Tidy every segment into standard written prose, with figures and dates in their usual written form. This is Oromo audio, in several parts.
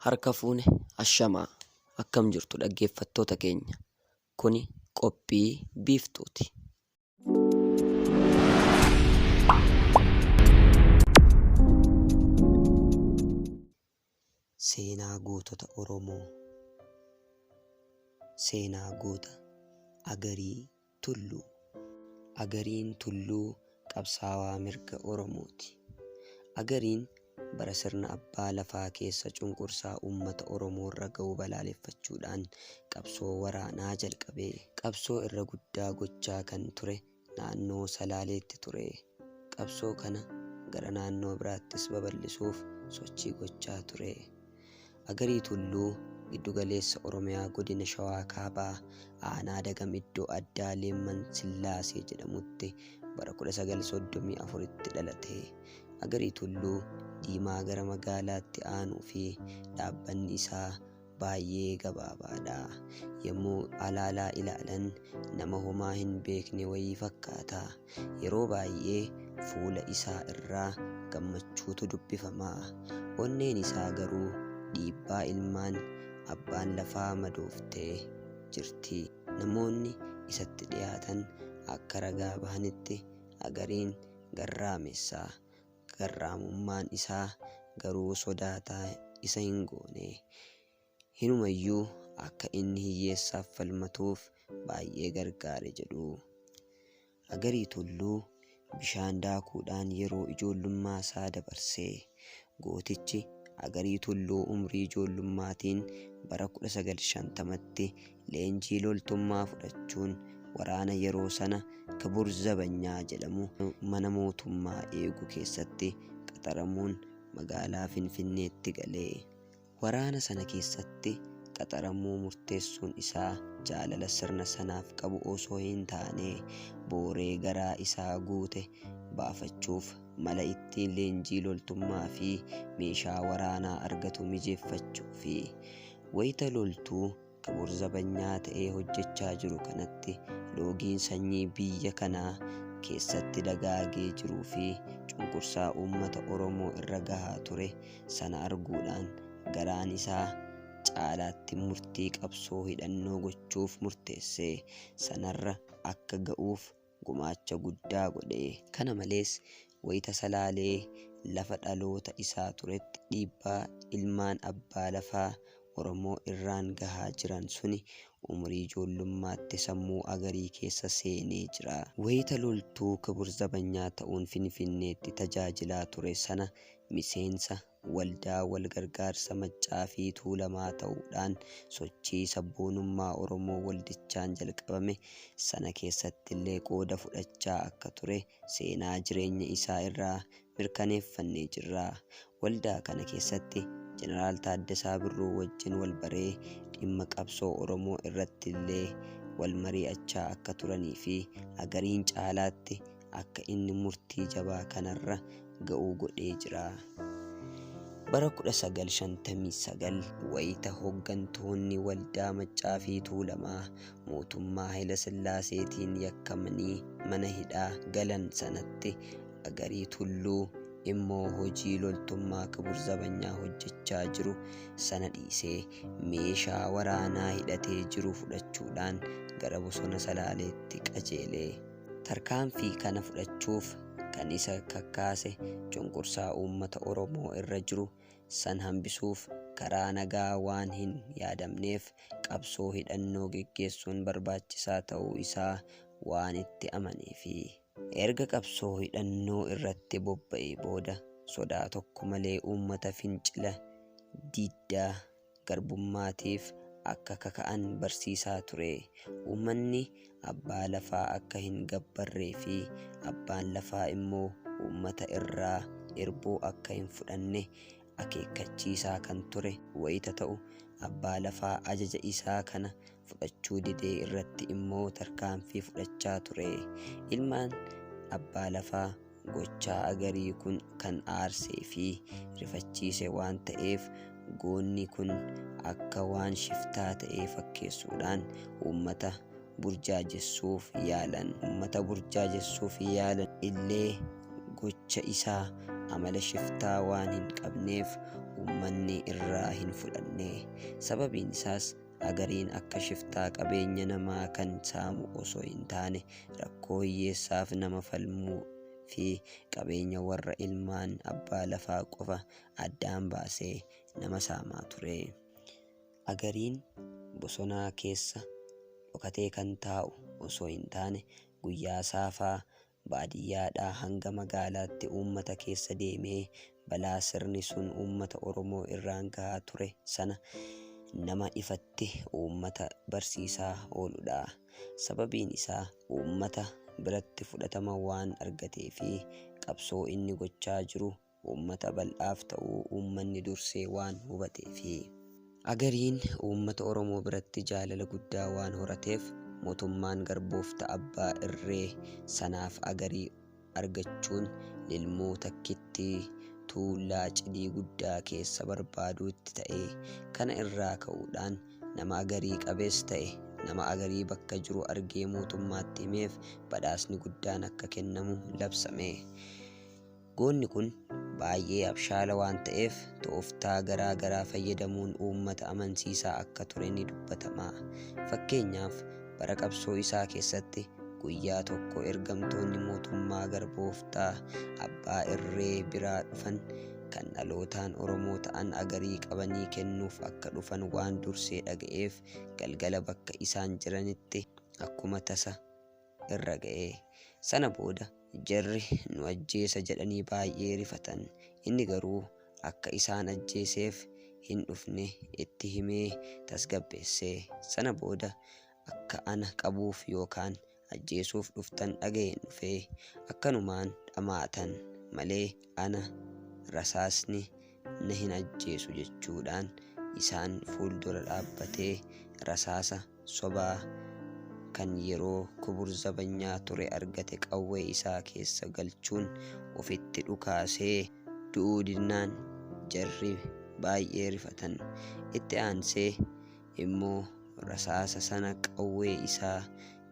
Harka fuune ashamaa akkam jirtu dhaggeeffattoota keenya kuni qophii biiftuuti. Seenaa gootota Oromoo Seenaa goota Agarii Tulluu Agariin Tulluu qabsaawaa mirga Oromooti. Agariin bara sirna abbaa lafaa keessa cunqursaa uummata Oromoorra ga'u balaaleffachuudhaan qabsoo waraanaa jalqabe. Qabsoo irra guddaa gochaa kan ture naannoo Salaaleetti ture. Qabsoo kana gara naannoo biraattis babal'isuuf sochii gochaa ture. Agarii Tulluu giddugaleessa Oromiyaa godina Shawaa Kaabaa aanaa Dagam iddoo addaa Leemman Sillaasee jedhamutti bara 1934tti dhalate. Agarii Tulluu diimaa gara magaalaatti aanuu fi dhaabbanni isaa baay'ee gabaabaadha. Yommuu alaalaa ilaalan nama homaa hin beekne wayii fakkaata. Yeroo baay'ee fuula isaa irraa gammachuutu dubbifama. Onneen isaa garuu dhiibbaa ilmaan abbaan lafaa madooftee jirti. Namoonni isatti dhiyaatan akka ragaa bahanitti Agariin garraamessa. Garraamummaan isaa garuu sodaataa isa hin goone. Hinumayyuu akka inni hiyyeessaaf falmatuuf baay'ee gargaare jedhu. Agarii Tulluu bishaan daakuudhaan yeroo ijoollummaa isaa dabarse. Gootichi Agarii Tulluu umrii ijoollummaatiin bara 1950tti leenjii loltummaa fudhachuun waraana yeroo sana Kibur Zabanyaa jedhamu mana mootummaa eegu keessatti qaxaramuun magaalaa Finfinneetti gale. Waraana sana keessatti qaxaramuu murteessuun isaa jaalala sirna sanaaf qabu osoo hin taane booree garaa isaa guute baafachuuf mala ittiin leenjii loltummaa fi meeshaa waraanaa argatu mijeeffachuufi. Wayita loltuu Kibur Zabanyaa ta'ee hojjechaa jiru kanatti loogiin sanyii biyya kanaa keessatti dagaagee jiruu fi cunqursaa uummata Oromoo irra gahaa ture sana arguudhaan garaan isaa caalaatti murtii qabsoo hidhannoo gochuuf murteesse sanarra akka ga'uuf gumaacha guddaa godhe. Kana malees wayita Salaalee lafa dhaloota isaa turetti dhiibbaa ilmaan abbaa lafaa Oromoo irraan gahaa jiran suni umurii ijoollummaatti sammuu Agarii keessa seenee jira. Wayita loltuu Kibur Zabanyaa ta'uun Finfinneetti tajaajilaa ture sana miseensa Waldaa wal gargaarsa Maccaa fi Tuulamaa ta'uudhaan sochii sabboonummaa Oromoo waldichaan jalqabame sana keessattillee qooda fudhachaa akka ture seenaa jireenya isaa irraa mirkaneeffannee jirra. Waldaa kana keessatti Jeneraal Taaddasaa Birruu wajjin wal baree dhimma qabsoo Oromoo irrattillee wal mari'achaa akka turanii fi Agariin caalaatti akka inni murtii jabaa kanarra ga'uu godhee jira. Bara 1959 wayita hoggantoonni Waldaa Maccaa fi Tuulamaa mootummaa Hayila Sillaaseetiin yakkamanii mana hidhaa galan sanatti Agarii Tulluu immoo hojii loltummaa Kibur Zabanyaa hojjechaa jiru sana dhiisee meeshaa waraanaa hidhatee jiru fudhachuudhaan gara bosona Salaaleetti qajeele. Tarkaanfii kana fudhachuuf kan isa kakkaase cunqursaa uummata Oromoo irra jiru san hambisuuf karaa nagaa waan hin yaadamneef qabsoo hidhannoo geggeessuun barbaachisaa ta'uu isaa waan itti amaneefi. Erga qabsoo hidhannoo irratti bobba'ee booda sodaa tokko malee uummata fincila diddaa garbummaatiif akka kaka'an barsiisaa ture. Uummanni abbaa lafaa akka hin gabbarree fi abbaan lafaa immoo uummata irraa irbuu akka hin fudhanne akeekkachiisaa kan ture wayita ta'u, abbaa lafaa ajaja isaa kana fudhachuu didee irratti immoo tarkaanfii fudhachaa ture. Ilmaan abbaa lafaa gochaa Agarii kun kan aarsee fi rifachiise waan ta'eef goonni kun akka waan shiftaa ta'ee fakkeessuudhaan uummata burjaajessuuf yaalan. Uummata burjaajessuuf yaalan illee gocha isaa amala shiftaa waan hin qabneef uummanni irraa hin fudhanne. Sababiin isaas Agariin akka shiftaa qabeenya namaa kan saamu osoo hin taane rakkoo hiyyeessaaf nama falmuu fi qabeenya warra ilmaan abbaa lafaa qofa addaan baasee nama saamaa ture. Agariin bosonaa keessa dhokatee kan taa'u osoo hin taane guyyaa saafaa baadiyyaadhaa hanga magaalaatti uummata keessa deemee balaa sirni sun uummata Oromoo irraan gahaa ture sana nama ifatti uummata barsiisaa ooludha. Sababiin isaa uummata biratti fudhatama waan argatee fi qabsoo inni gochaa jiru uummata bal'aaf ta'uu uummanni dursee waan hubateefi. Agariin uummata Oromoo biratti jaalala guddaa waan horateef mootummaan garboofta abbaa irree sanaaf Agarii argachuun lilmoo takkittii tuullaa cidii guddaa keessa barbaaduutti ta'e. Kana irraa ka'uudhaan nama Agarii qabes ta'e nama Agarii bakka jiru argee mootummaatti himeef badhaasni guddaan akka kennamu labsame. Goonni kun baay'ee abshaala waan ta'eef tooftaa garaa garaa fayyadamuun uummata amansiisaa akka ture ni dubbatama. Fakkeenyaaf bara qabsoo isaa keessatti guyyaa tokko ergamtoonni mootummaa garbooftaa abbaa irree biraa dhufan kan dhalootaan Oromoo ta'an Agarii qabanii kennuuf akka dhufan waan dursee dhaga'eef galgala bakka isaan jiranitti akkuma tasa irra ga'e. Sana booda jarri nu ajjeesa jedhanii baay'ee rifatan. Inni garuu akka isaan ajjeeseef hin dhufne itti himee tasgabbeesse. Sana booda akka ana qabuuf yookaan ajjeesuuf dhuftan dhaga'een dhufee akkanumaan dhamaatan malee ana rasaasni na hin ajjeesu jechuudhaan isaan fuuldura dhaabbatee rasaasa sobaa kan yeroo Kubur Zabanyaa ture argate qawwee isaa keessa galchuun ofitti dhukaasee du'uu didnaan jarri baay'ee rifatan. Itti aansee immoo rasaasa sana qawwee isaa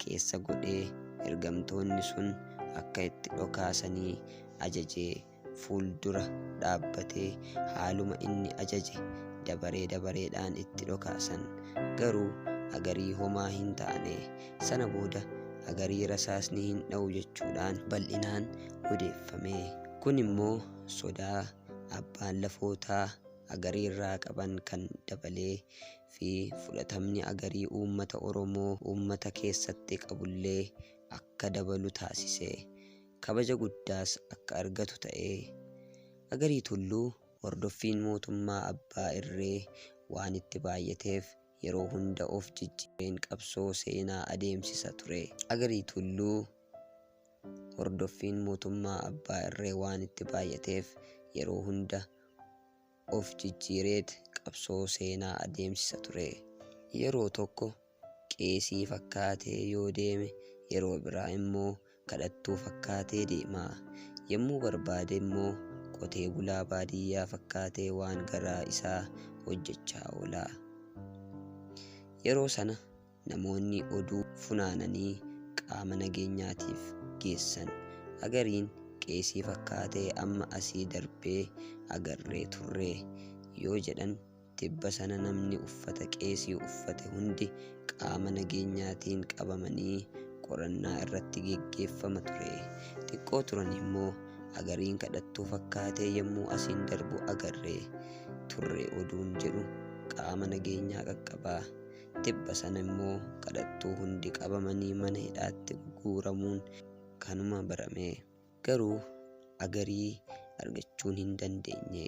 keessa godhee ergamtoonni sun akka itti dhokaasanii ajajee fuuldura dhaabbatee haaluma inni ajaje dabaree dabareedhaan itti dhokaasan. Garuu Agarii homaa hin taane. Sana booda Agarii rasaasni hin dha'u jechuudhaan bal'inaan odeeffame. Kun immoo sodaa abbaan lafootaa Agariirraa qaban kan dabalee fi fudhatamni Agarii uummata Oromoo uummata keessatti qabullee akka dabalu taasise. Kabaja guddaas akka argatu ta'e. Agarii Tulluu hordoffiin mootummaa abbaa irree waan itti baay'ateef yeroo hunda of jijjiireen qabsoo seenaa adeemsisa ture. Agarii Tulluu hordoffiin mootummaa abbaa irree waan itti baay'ateef yeroo hunda of jijjiireet qabsoo seenaa adeemsisa ture. Yeroo tokko qeesii fakkaatee yoo deeme yeroo biraa immoo kadhattuu fakkaatee deema. Yommuu barbaade immoo qotee bulaa baadiyyaa fakkaatee waan garaa isaa hojjechaa oola. Yeroo sana namoonni oduu funaananii qaama nageenyaatiif geessan. Agariin qeesii fakkaatee amma asii darbee agarree turre yoo jedhan tibba sana namni uffata qeesii uffate hundi qaama nageenyaatiin qabamanii qorannaa irratti geggeeffama ture. Xiqqoo turan immoo Agariin kadhattuu fakkaatee yommuu asiin darbu agarre turre oduun jedhu qaama nageenyaa qaqqaba. Tibba sana immoo kadhattuu hundi qabamanii mana hidhaatti guuramuun kanuma barame. Garuu Agarii argachuun hin dandeenye.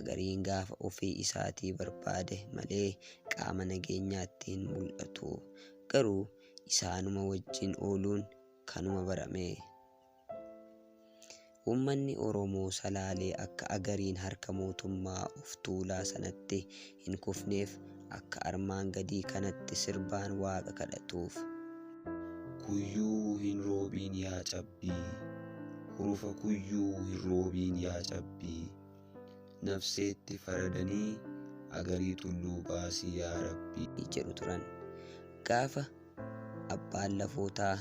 Agariin gaafa ofii isaatii barbaade malee qaama nageenyaatti hin mul'atu. Garuu isaanuma wajjin ooluun kanuma barame. Uummanni Oromoo Salaalee akka Agariin harka mootummaa of tuulaa sanatti hin kufneef akka armaan gadii kanatti sirbaan Waaqa kadhatuuf. Kuyyuu hin roobiin yaa cabbii, hurufa kuyyuu hin roobiin yaa cabbii, nafseetti faradanii Agarii Tulluu baasi yaa Rabbii. Jedhu turan. Gaafa abbaan lafootaa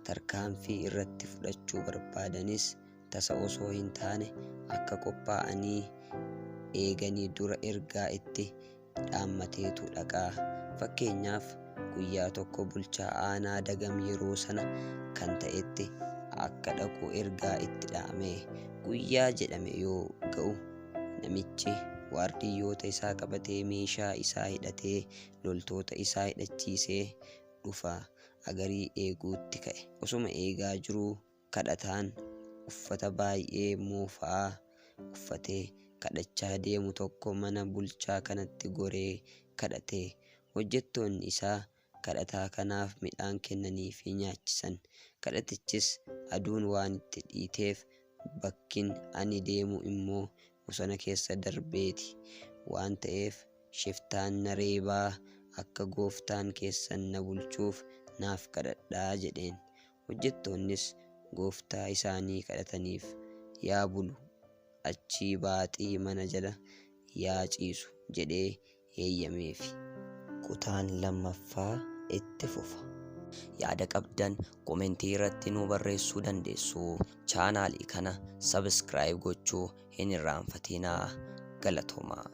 tarkaanfii irratti fudhachuu barbaadanis tasa osoo hin taane akka qophaa'anii eeganii dura ergaa itti dhaammateetu dhaqaa. Fakkeenyaaf, guyyaa tokko bulchaa aanaa Dagam yeroo sana kan ta'etti akka dhaqu ergaa itti dhaame. Guyyaa jedhame yoo ga'u namichi waardiyyoota isaa qabatee, meeshaa isaa hidhatee, loltoota isaa hidhachiisee dhufa Agarii eeguutti ka'e. Osuma eegaa jiruu kadhataan uffata baay'ee moofa'aa uffatee kadhachaa deemu tokko mana bulchaa kanatti goree kadhate. Hojjettoonni isaa kadhataa kanaaf midhaan kennaniifii nyaachisan. Kadhatichis aduun waan itti dhiiteef, bakkin ani deemu immoo bosona keessa darbeeti waan ta'eef shiftaan na reebaa, akka gooftaan keessan na bulchuuf naaf kadhadhaa jedheen. Hojjettoonnis gooftaa isaanii kadhataniif, yaa bulu, achii baaxii mana jala yaa ciisu jedhee heeyyameefi. Kutaan lammaffaa itti fufa. Yaada qabdan komentii irratti nu barreessuu dandeessu. Chaanaalii kana sabiskiraayib gochuu hin irraanfatinaa. Galatoomaa.